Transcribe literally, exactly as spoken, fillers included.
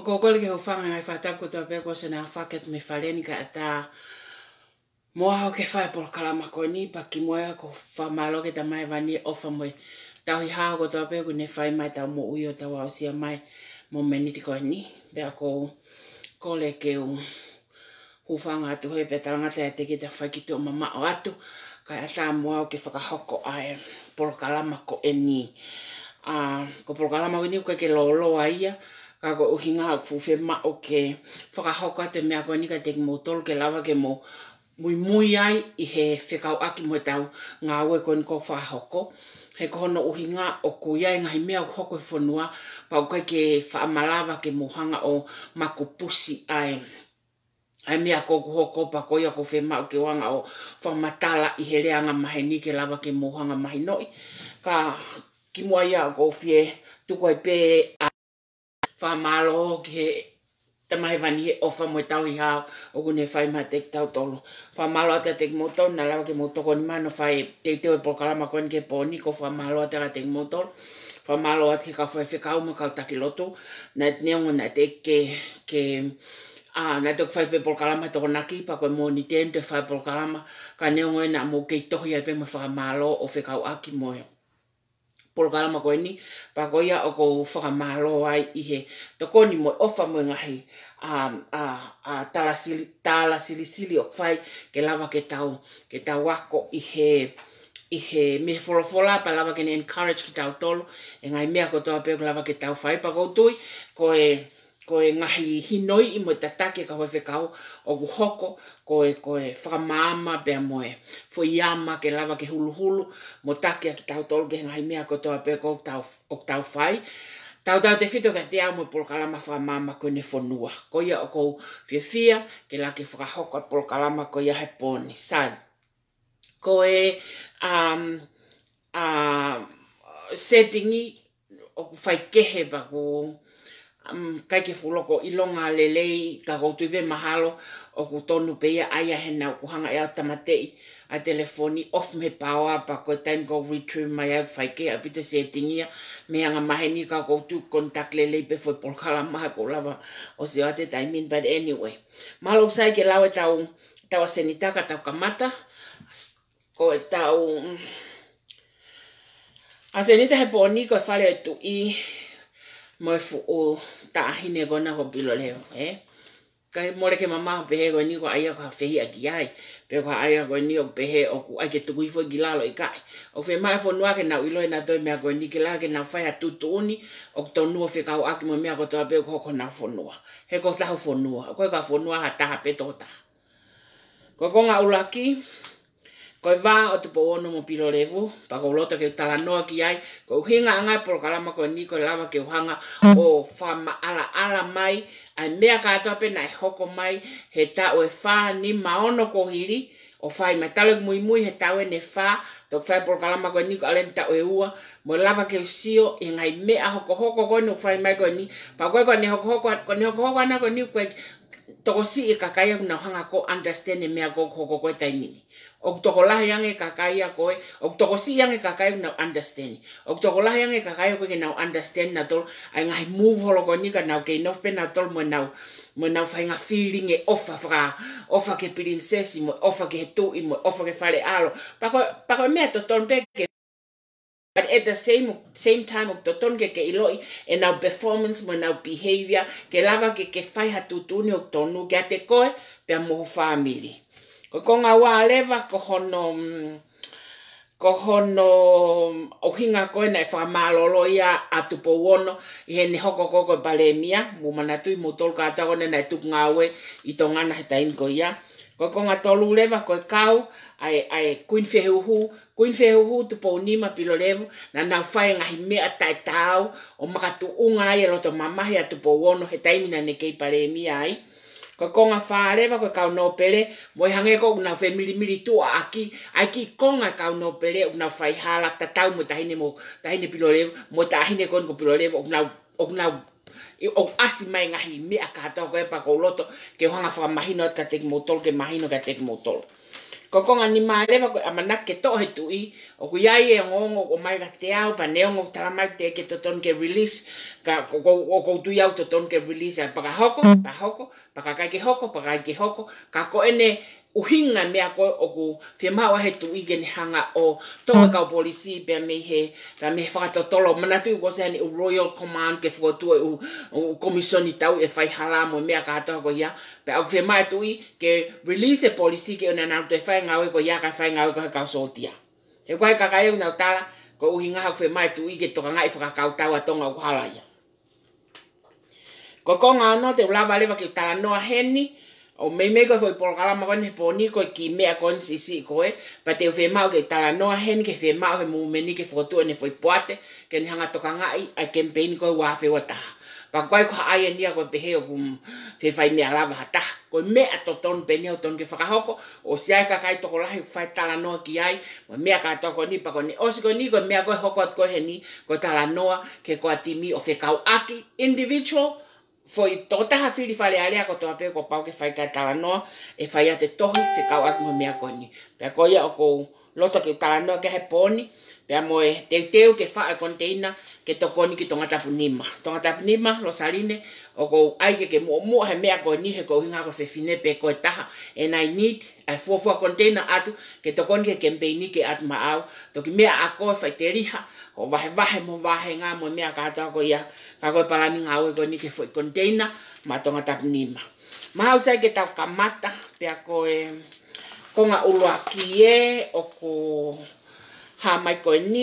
Ko e kole ke u hūfanga he ngaahi fakatapu kotoa pē kuo ʻosi ʻaofaki atu mei fale ni kae ʻatā mo au ke fai e polokalama ko eni, pea kimuʻa ia ʻoku ou fakamālō ki he Tamai Hēvani he ʻofa mo e tauhi hao kotoa pē ʻoku ne fai mai ʻetau moʻui ʻo tau aʻusia mai e mōmeniti ko eni. Pea ʻoku ou kole ke u hūfanga atu he pea talangata ʻiate kita fai ki tuʻa mamaʻo atu, kae ʻatā mo au ke fakahoko ʻa e polokalama ko eni. ʻA, ko e polokalama ko eni ʻoku ʻikai ke lōloa ia, ka ko e ʻuhinga ʻoku ou fiemaʻu ke fakahoko atu e meʻa ko eni kiate kimoutolu ke lava ke mou muimui ai ʻi he fekauʻaki mo ʻetau ngāue ko eni ʻoku fakahoko. He ko hono ʻuhinga ʻoku ʻi ai e ngaahi meʻa ʻoku hoko he fonua, pea ʻoku ʻikai ke faʻa malava ke mou hanga ʻo makupusi ʻa e ʻa e meʻa ʻoku hoko, pea ko ia ʻoku ou fiemaʻu ke u hanga ʻo fakamatala ʻi he lea angamaheni ke lava ke mou hanga mahinoʻi. Ka kimuʻa ia ʻoku ou fie tuku ai pē ʻa e fakamālō ki he Tamai Hēvani he ʻofa mo e tauhi hao ʻoku ne fai mai kiate kitautolu. Fakamālō atu kiate kimoutolu naʻa lava ke mou tokoni mai ʻo fai e teuteu e polokalama ko eni ki he pō ni, ʻoku ou fakamālō atu kiate kimoutolu. Fakamālō atu ki he kau faifekau mo e kau taki lotu. Naʻe, neongo naʻe teʻeki ke, ke ʻA, naʻe toki fai pē polokalama he Tokonaki, pea ko e Mōnite eni toe fai polokalama, ka neongo ia naʻa mou kei tohi ai pē mo e fakamālō ʻo fekauʻaki mo e polokalama ko eni, pea ko ia ʻoku ou fakamālō ai ʻi he tokoni mo e ʻofa mo e ngaahi, ʻa, ʻa, ʻa, tala sili-, tala silisili ʻoku fai ke lava ke tau, ke tau ako ʻi he, ʻi he meʻa folofola, pea lava ke ne encourage kitautolu, e ngaahi meʻa kotoa pē ʻoku lava ke tau fai, pea ʻoku ou tui, ko e, ko e ngaahi hinoiʻi mo e tataki ʻa e kau faifekau ʻoku hoko, ko e, ko e fakamaama pea mo e foʻi ama ke lava ke huluhulu mo taki ʻa kitautolu ki he ngaahi meʻa kotoa pē ʻoku tau, ʻoku tau fai. Tautautefito kiate au mo e polokalama fakamaama ko eni he fonua. Ko ia ʻoku ou fiefia ke lava ke fakahoko ʻa e polokalama ko ia he pō ni. Sai. Ko e, um, uh, setting ʻoku faikehe pea ʻoku, um, ʻikai ke fuʻu loko ʻilonga lelei, ka ʻoku ou tui pē mahalo ʻoku tonu pē ia ʻa ia he naʻa ku hanga ʻe au ʻo tāmateʻi ʻa e telefoni off mei he power, pea ko e taimi ʻoku ou retrieve mai ai ʻoku faikehe ʻaupito e setting ia mei he angamaheni, ka ʻoku ou tui ʻoku contact lelei pē foʻi polokalama he ʻoku ou lava ʻo sio atu he taimi ni, but anyway. Mahalo ʻoku sai ke lau ʻetau, ʻetau ʻasenita ka tau kamata. Ko ʻetau, mm, ʻasenita he pō ni ko e Fale ʻo e Tuʻi mo e fuʻu taʻahine ko ena ko Pilolevu, ē? ʻIkai mole ke mamaʻo pehē ko eni ko ʻa ia ko ha fehiʻa ki ai. Pe ko ʻa ia ko eni ʻoku pehē ʻoku ʻai ke tuku hifo ki lalo, ʻikai. ʻOku fiemaʻu e fonua ke nau ʻilo ʻe nautolu e meʻa ko eni ke lava ke nau fai ha tuʻutuʻuni ʻoku tonu ʻo fekauʻaki mo e meʻa kotoa pē ʻoku hoko he fonua. He ko hotau fonua. ʻOku ʻikai ko ha fonua ha taha pē tokotaha. Ko e konga ʻuluaki, ko e vā ʻo Tupou Ono mo Pilolevu, pea ʻoku ou loto ke u talanoa ki ai, ko e ʻuhinga ʻanga e polokalama ko eni ko e lava ke u hanga ʻo fakamaʻalaʻala mai ʻa e meʻa kātoa pē naʻe hoko mai he taʻu ʻe fā, nima, ono kuo hili, ʻo fai mai, talu ʻeku muimui he taʻu eni ʻe fā, toki fai e polokalama ko eni ko e ʻalu eni taʻu ʻe ua, mo e lava ke u sio ʻi he ngaahi meʻa hokohoko ko eni ʻoku fai mai ko eni, pea ko e ko eni hokohoko, ko eni hokohoko ʻana ko eni ʻoku ʻikai tokosiʻi e kakai ʻoku nau hanga ʻo understand e meʻa ʻoku hoko ko e taimi ni. ʻOku tokolahi ange e kakai ia ko ē, ʻoku tokosiʻi ange e kakai ʻoku nau understand. ʻOku tokolahi ange e kakai ʻoku ʻikai ke nau understand nautolu ʻa e ngaahi move holo ko eni ka nau kei nofo pē nautolu mo ʻenau, mo ʻenau faʻahinga feeling e ʻofa faka-, ʻofa ki he pilinisesi mo e ʻofa ki he tuʻi mo e ʻofa ki he fale ʻalo. Pea ko, pea ko e meʻa totonu pē ke But at the same, same time, ʻoku totonu ke ke ʻiloʻi ʻenau performance mo ʻenau behavior, ke lava ke ke fai ha tuʻutuʻuni ʻoku tonu kiate koe pea mo ho fāmili. Ko e konga ua leva ko hono, mm, ko hono ʻuhinga ko ē naʻe fakamālōlō ai ʻa Tupou Ono ʻi heʻene hoko ko ē ko e palēmia, mou manatuʻi moutolu kātoa ko ē naʻe tuku ngāue ʻi Tonga na he taimi ko ia. Ko e konga tolu leva ko e kau ʻa e, ʻa e Kuini Fehuhu, Kuini Fehuhu, Tupou Nima, Pilolevu, naʻa nau fai e ngaahi meʻa taʻetaau ʻo makatuʻunga ai e loto mamahi ʻa Tupou Ono he taimi naʻa ne kei palēmia ai. Ko e konga fā leva ko e kau nōpele, mo e hangē ko ē ʻoku nau femilimili tuʻa ʻaki, ʻa e kiʻi konga e kau nōpele ʻoku nau fai hala tatau mo e taʻahine mo, taʻahine Pilolevu, mo e taʻahine ko eni ko Pilolevu, ʻoku nau, ʻoku nau ʻi, ʻoku ʻasi mai e ngaahi meʻa kātoa ko ē pea ʻoku ou loto ke u hanga ʻo fakamahino atu kiate kimoutolu, ke mahino kiate kimoutolu. Ko e konga nima leva ko e ʻamanaki ke toʻo he tuʻi, ʻoku ʻi ai e ongoongo ʻoku ʻomai kiate au, pea neongo ʻoku tala mai ke totonu ke release, ka ko, ko, ʻoku ou tui au totonu ke release, ʻa pea ka hoko, pea hoko, pea ka ʻikai ke hoko, pea ka ʻikai ke hoko, ka ko ʻene ʻuhinga e meʻa ko ē ʻoku fiemaʻu ai he tuʻi ke ne hanga ʻo toʻo e kau polisi pea mei he, pea mei he fakatotolo, manatuʻi kuo ʻosi ʻi ai e ʻū Royal Command ke fokotuʻu e ʻū, ʻū komisoni tauʻi e faihala mo e meʻa kātoa ko ia, pea ʻoku fiemaʻu e tuʻi ke release e polisi ke ʻoua naʻa nau toe fai e ngāue ko ia kae fai e ngāue ko ē ʻe he kau sōtia. He ko e kakai ʻoku nau tala, ko e ʻuhinga ʻoku fiemaʻu e tuʻi ke tokangaʻi e fakakautau ʻa Tonga ʻoku hala ia. Ko e konga ono te u lava leva ke u talanoa heni, ʻo meimei ko e foʻi polokalama ko eni he pō ni ko e kiʻi meʻa ko eni siʻisiʻi ko ē, pea te u fiemaʻu ke u talanoa heni ki he fiemaʻu ʻe he Muvimeni ke fokotuʻu ʻene foʻi poate, ke ne hanga ʻo tokangaʻi ʻa e kemipeini ko ē ua afe ua taha. Pea ko e ko ha ʻai eni ia ko e pehē ʻoku, mm, fefaimeʻalava ha taha. Ko e meʻa totonu pē eni ʻoku totonu ke fakahoko, ʻosi ʻi ai e kakai tokolahi ʻoku fai talanoa ki ai, mo e meʻa kātoa ko eni pea ko ʻene ʻosi ko eni ko e meʻa ko ē ʻe hoko atu ko ē heni, ko e talanoa ki he ko e timi ʻo fekauʻaki individual, foʻi tokotaha fili Fale Alea kotoa pē kuo pau ke fai ki ai e talanoa, ʻe fai atu e tohi fekauʻaki mo e meʻa ko eni. Pea ko ia ʻoku ou loto ke u talanoa ki ai he pō ni, pea mo e teuteu ke faʻu e koniteina ke tokoni ki Tongatapu nima. Tongatapu nima, Losaline, ʻoku ou ʻai ke ke muʻomuʻa he meʻa ko eni he ko e ʻuhinga ko e fefine pē ko e taha, and I need ʻa e fuofua koniteina atu ke tokoni ki he kemipeini ke ʻatu maʻau. Toki meʻa ʻa koe faʻiteliha, ʻo vahevahe mo e vāhenga mo e meʻa kātoa ko ia, ka ko e palani ngāue ko eni ki he foʻi koniteina maʻa Tongatapu nima. Mahalo sai ke tau kamata, pea ko e konga ʻuluaki ē ʻoku hā mai ko eni,